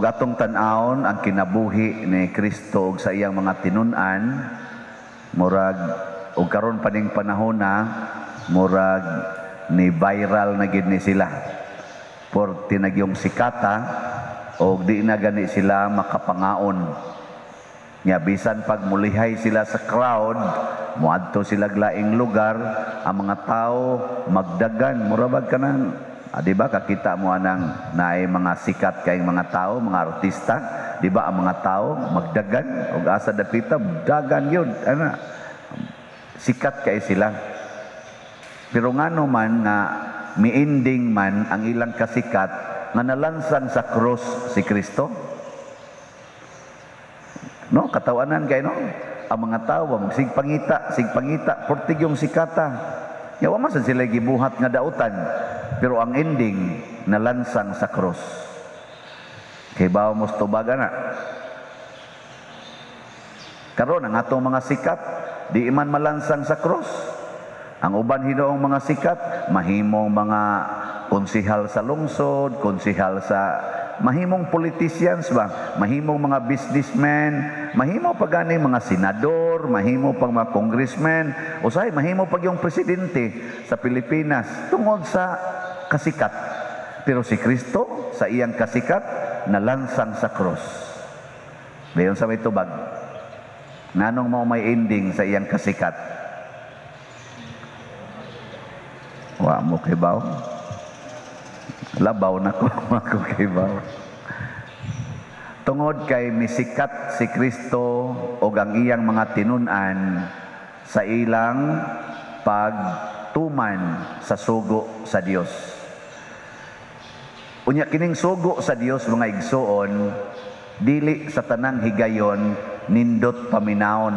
Ug atong tan-awon ang kinabuhi ni Kristo ug sa iyang mga tinun-an, murag ug karon pa ning panahon na murag ni viral na gid ni sila. Porte nagyong sikata og di na gani sila makapangaon. Nya bisan pag mulihay sila sa crowd, muadto sila laing lugar, ang mga tao magdagan, mura bag kanang di ba kakita mo anang naay mga sikat kayong mga tao, mga artista, di ba ang mga tao magdagan og asa dapita dagan yun, ana. Sikat kay sila. Pero ngano man nga miending man ang ilang kasikat nga nalansang sa krus si Kristo? No, katawanan kay no. Ang mga tao sigpangita, sigpangita, portig yung sikata. Ya wa man sad sila gibuhat nga dautan, pero ang ending nalansang sa krus. Kay bawo mo tubaga na. Karon ang atong mga sikat di man malansang sa krus. Ang uban hinuong mga sikat mahimong mga konsihal sa lungsod, konsihal sa mahimong politicians ba, mahimong mga businessmen, mahimo pa gani mga senador, mahimo pang mga congressmen, usahay mahimo pag yung presidente sa Pilipinas tungod sa kasikat. Pero si Kristo sa iyang kasikat nalansang sa krus. Dayon sa may tubag. Nganong mao may ending sa iyang kasikat? Wa mo kibaw. Labaw na ko, wa ko kibaw. Tungod kay misikat si Kristo og ang iyang mga tinun-an sa ilang pagtuman sa sugo sa Dios. Unya kining sugo sa Dios, mga igsuon, dili sa tanang higayon nindot paminawon.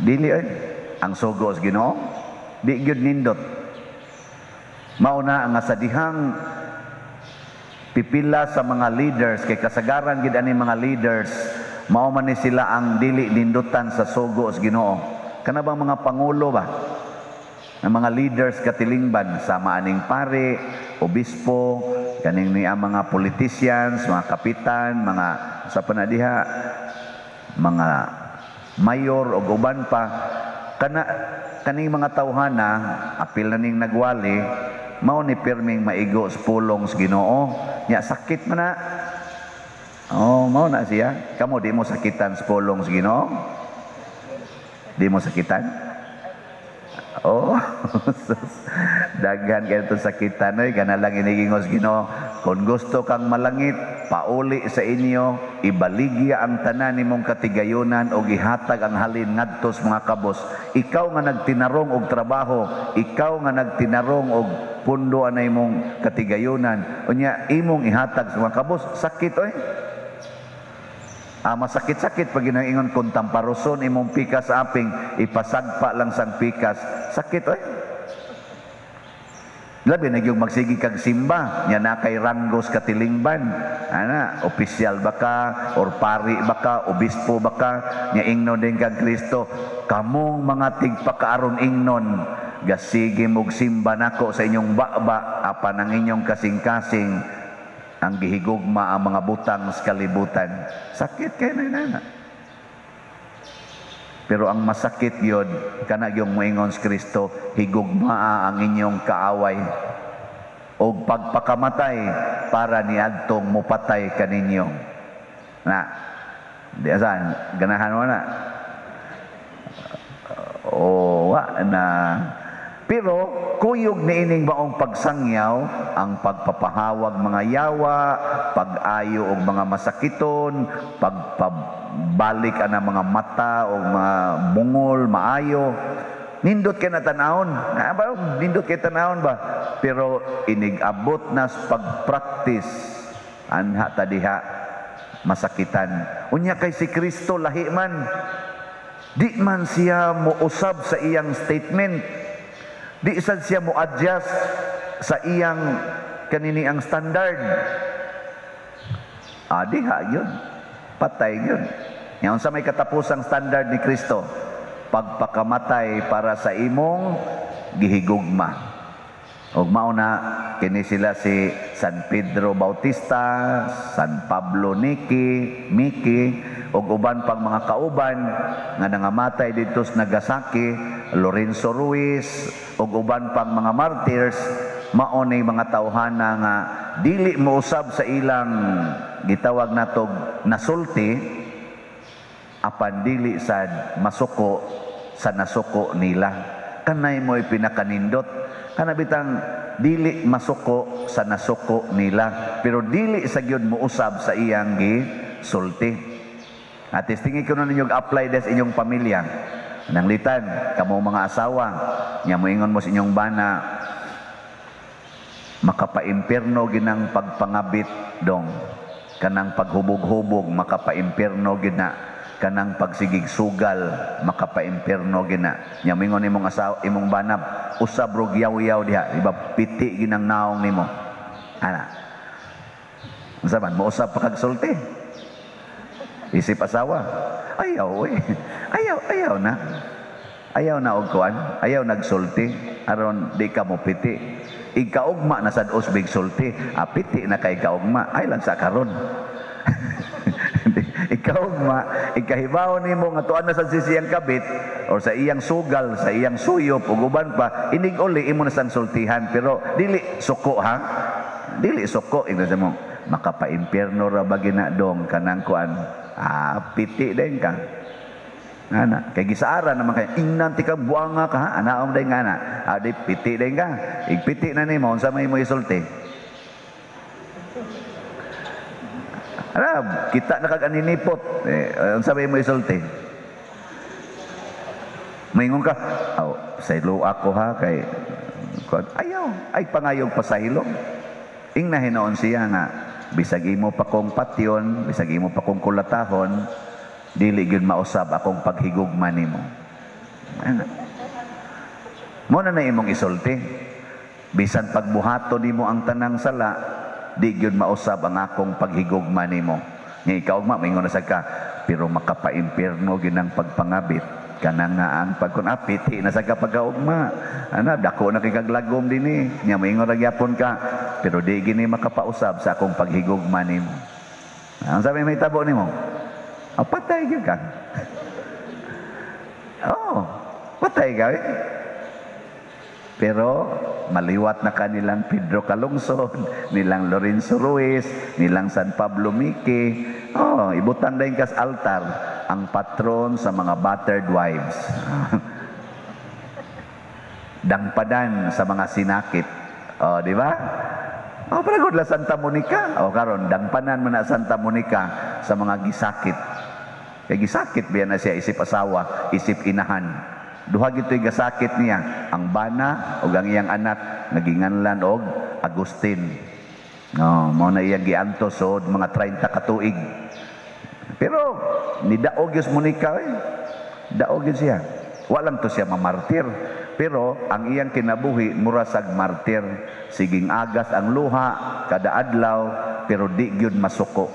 Dili ay ang sugo sa Ginoo, di gyud nindot. Mao na nga sa dihang pipila sa mga leaders kay kasagaran gid ani mga leaders, mao man ni sila ang dili nindutan sa sugo sa Ginoo. Kana bang mga pangulo ba? Ang mga leaders katilingban sama aning pare, obispo, kaning ni ang mga politicians, mga kapitan, mga sa panadiha, mga mayor og uban pa, kana kaning mga tawhana apil na ning nagwali, mao ni pirming maigo sa pulong sa Ginoo. Nya sakit man na. Oh, mao na siya. Kamo di mo sakitan sa pulong sa Ginoo? Di mo sakitan? Oh, daghan kay itong sakitan oy, kana lang inigingos Ginoo. Kung gusto kang malangit, pauli sa inyo, ibaligya ang tanan nimong katigayunan og ihatag ang halin ngadto sa mga kabos. Ikaw nga nagtinarong og trabaho, ikaw nga nagtinarong og pundo anay mong katigayunan, unya imong ihatag sa mga kabos, sakit oy. Masakit-sakit pag ginaingon kung tamparoson imong pikas aping ipasagpa lang sang pikas, sakit oy. Labi na yung magsigi kag simba, nya na kay ranggos katilingban. Ana, opisyal ba ka, or pari ba ka, obispo ba ka, nya ingnon din kang Kristo, kamong mga tigpakaaron ingnon, gasige mog simba nako sa inyong baba, apan ang inyong kasing-kasing, ang gihigugma ang mga butang sa kalibutan. Sakit kay na nana. Pero ang masakit yun, kana yung moingon sa Kristo, higugmaa ang inyong kaaway og pagpakamatay para niadtong mupatay kaninyo. Na, di asan, ganahan mo na. O, wa na. Pero kuyog ni ining maong pagsangyaw ang pagpapahawag mga yawa, pag-ayo og mga masakiton, pagpabalik ana mga mata og mga bungol maayo. Nindot kay na tan-awon. Na ba nindot kay tan-awon ba? Pero inig-abot na sa pag-practice anha ta diha masakitan. Unya kay si Kristo lahi man. Di man siya mousab sa iyang statement. Di sad siya mo adjust sa iyang kanini ang standard. Diha yun. Patay yun. Ngayon sa may katapusang standard ni Kristo, pagpakamatay para sa imong gihigugma. Ug mao na kini sila si San Pedro Bautista, San Pablo Niki, Miki, ug uban pang mga kauban nga nangamatay didto sa Nagasaki, Lorenzo Ruiz, ug uban pang mga martyrs. Mao ni mga tawhana nga dili mousab sa ilang gitawag natog nasulti, apan dili sad masuko sa nasuko nila. Kanay mo'y pinakanindot, kana bitang dili masuko sa nasuko nila, pero dili sa gyud mousab sa iyang gisulti. At tingin ko na ninyo apply des inyong pamilya. Nanglitan kamo mga asawa nya, moingon mo sa inyong bana, "Makapaimpierno ginang pagpangabit, dong. Kanang paghubog-hubog, makapaimpierno gina. Kanang pagsigig sugal, makapaimpierno gina." Nya moingon imong asawa, imong bana, "Usab rog yaw-yaw diha, di ba? Piti ginang naong nimo." Ana, unsa man, mousab pa kag sulti isip asawa? Ayaw oy, ayaw, ayaw na, ayaw na og kuan, ayaw nagsulti aron di ka mo piti. Ikaugma na sad usbig sulti, piti na kay kaugma. Ay lang sa karon ikaugma, ikahibaw nimo nga tuan na sa siyang kabit or sa iyang sugal, sa iyang suyop ug uban pa, inig uli imo na sang sultihan, pero dili suko ha, dili suko. Ingnon sa mo, "Makapaimpierno ra ba gina, dong, kanang kuan?" Piti din ka. Ana, kay gisaara naman kay ingnan ti ka buanga ka ha, anaom day nga na. Di piti din ka. Igpiti na nimo, unsa may mo isulti? Ana, kita na kag aninipot. Eh, unsa may mo isulti? Maingon ka, "Aw, saylo ako ha," kay ayaw, ay pangayog pasaylo. Ingna hinoon siya nga bisag imo pa kong patyon, bisag imo pa kong kulatahon, dili gyud mausab akong paghigugma nimo. Ana. Mo na na imong isulti. Bisan pagbuhato nimo ang tanang sala, di gyud mausab ang akong paghigugma nimo. Nga ikaugma maingon na sad ka, "Pero makapaimpierno ginang pagpangabit. Kanang nga ang pagkun apiti na sa ka pagkaugma. Ana, dako na kay kaglagom dinhi." Nya maingon ra gyapon ka, "Pero di gini makapausab sa akong paghigugma nimo." Ang sabi may tabo nimo? Oh, patay gyud ka. Oh, patay ka eh. Pero maliwat na kanilang Pedro Calungsod, nilang Lorenzo Ruiz, nilang San Pablo Miki. Oh, ibutang din kas altar ang patron sa mga battered wives. Dangpadan sa mga sinakit. Oh, di ba? Oh, pero la Santa Monica. Oh, karon dangpanan mo na Santa Monica sa mga gisakit. Kay gisakit biya na siya isip asawa, isip inahan. Duha gito'y gasakit niya, ang bana ug ang iyang anak nga ginganlan og Agustin. No, mao na iyang giantos so mga 30 ka tuig. Pero nidaog gyud Monica eh. Daog gyud siya. Wa lang to siya mamartir. Pero ang iyang kinabuhi mura sag martir. Siging agas ang luha kada adlaw, pero di gyud masuko.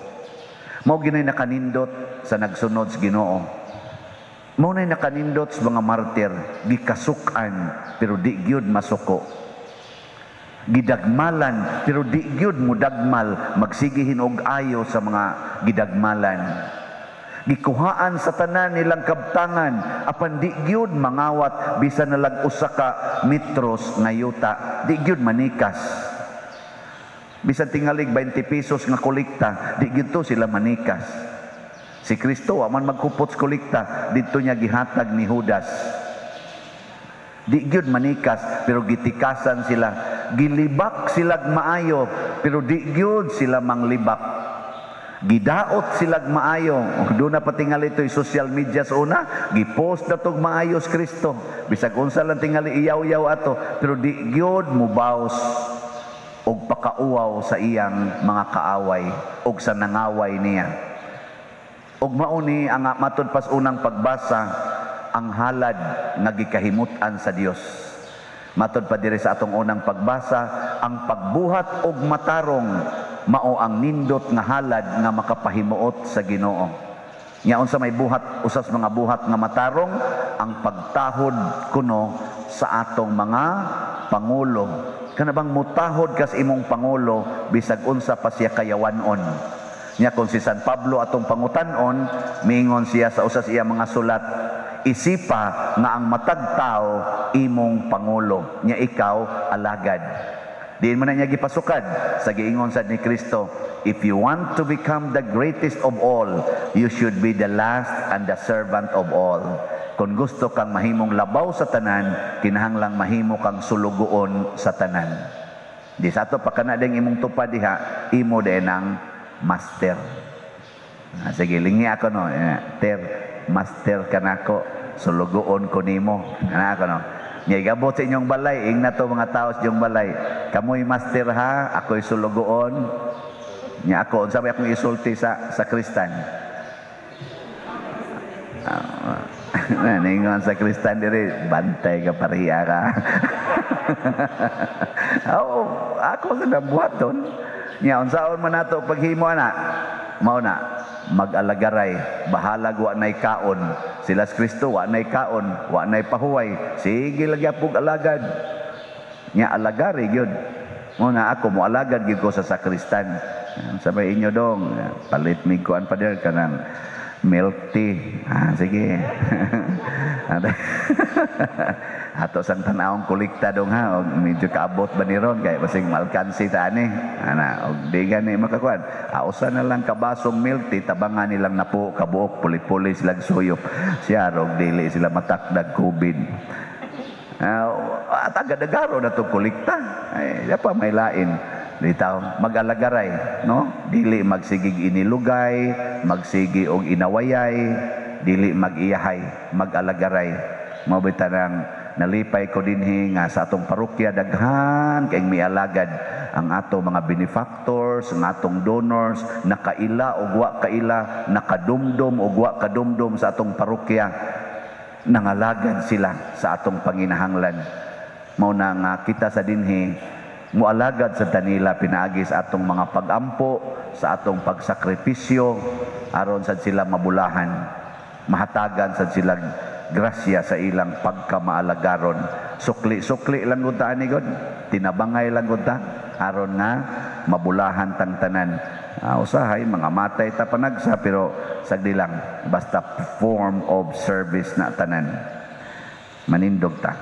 Mao ginay nakanindot sa nagsunod sa Ginoo. Mao nay nakanindot sa mga martir, gikasuk-an pero di gyud masuko. Gidagmalan pero di gyud mudagmal, magsigihin og ayo sa mga gidagmalan. Gikuhaan sa tanan nilang kabtangan, apan di gyud mangawat bisan na lang usa ka metros nga yuta, di gyud manikas. Bisan tingalig 20 pesos nga kolekta, di gyud to sila manikas. Si Kristo wa man magkupot sa kolekta, didto niya gihatag ni Judas. Di gyud manikas, pero gitikasan sila, gilibak sila maayo, pero di gyud sila manglibak. Gidaot sila maayo. Doon na patingali ito'y social media sa una, gipost na tog maayo si Kristo. Bisag unsa lang tingali iyaw-yaw ato, pero di gyud mubaws og pakauwaw sa iyang mga kaaway og sa nangaway niya. Og mao ni ang matud pas unang pagbasa, ang halad nga gikahimut-an sa Dios. Matud pa diri sa atong unang pagbasa, ang pagbuhat og matarong mao ang nindot nga halad nga makapahimuot sa Ginoo. Nya unsa may buhat, usas mga buhat nga matarong? Ang pagtahod kuno sa atong mga pangulo. Kana bang mutahod kas imong pangulo bisag unsa pa siya kayawanon. Nya kung si San Pablo atong pangutan-on, miingon siya sa usa sa iya mga sulat, "Isipa nga ang matag tao imong pangulo, nya ikaw alagad." Diin man na niya gipasukad sa giingon sad ni Kristo, "If you want to become the greatest of all, you should be the last and the servant of all." Kung gusto kang mahimong labaw sa tanan, kinahanglang mahimo kang sulugoon sa tanan. Di sa ato pa kana ding imong tupad diha, imo din ang master. Ah, sige, lingi ako no. Eh, ter, master ka nako, sulugoon ko nimo. Ana ako no. Nya igabot sa inyong balay, ingna to mga tao sa inyong balay. "Kamoy master ha, ako'y sulugoon." Nya ako, unsa may akong isulti sa sakristan? Ah, ningon sa sakristan diri, "Bantay ka, pariya ka." Oo, ako sa nabuhaton. Nya unsaon man nato paghimo ana? Mao na mag-alagaray, bahalag wa nay kaon. Sila sa Kristo wa nay kaon, wa nay pahuway. Sige lagi pug alagad. Nya alagari gyud. Mao na ako mo alagad gyud ko sa sakristan. Sabay inyo dong, palit mig kuan pa der kanang milk tea. Ah, sige. Ato sang tan-awong kolekta dong ha, og medyo kaabot ba ni ron kay basig malkansi ta ani. Ana, og di gani makakuan. Ah, usa na lang ka basong milk tea, tabangan nilang napo kabuok, puli-puli sila suyop. Siya og dili sila matakdag COVID. At agad-agaro na to kolekta. Ay, di pa may lain. Bitaw, mag-alagaray, no? Dili magsigig inilugay, magsigi og inawayay, dili mag-iyahay, mag-alagaray. Mao nang nalipay ko dinhi nga sa atong parokya daghan kay mialagad ang ato mga benefactors, ang atong donors, nakaila og wa kaila, nakadumdum og wa kadumdum sa atong parokya, nangalagad sila sa atong panginahanglan. Mao na nga kita sa dinhi mualagad sa Danila pinaagi sa atong mga pagampo, sa atong pagsakripisyo, aron sad sila mabulahan, mahatagan sad sila grasya sa ilang pagkamaalagaron. Sukli-sukli lang gud ta ani god, tinabangay lang gud ta aron nga mabulahan tang tanan. Usahay mga matay ta panagsa, pero sagdi lang, basta form of service na tanan. Manindog ta.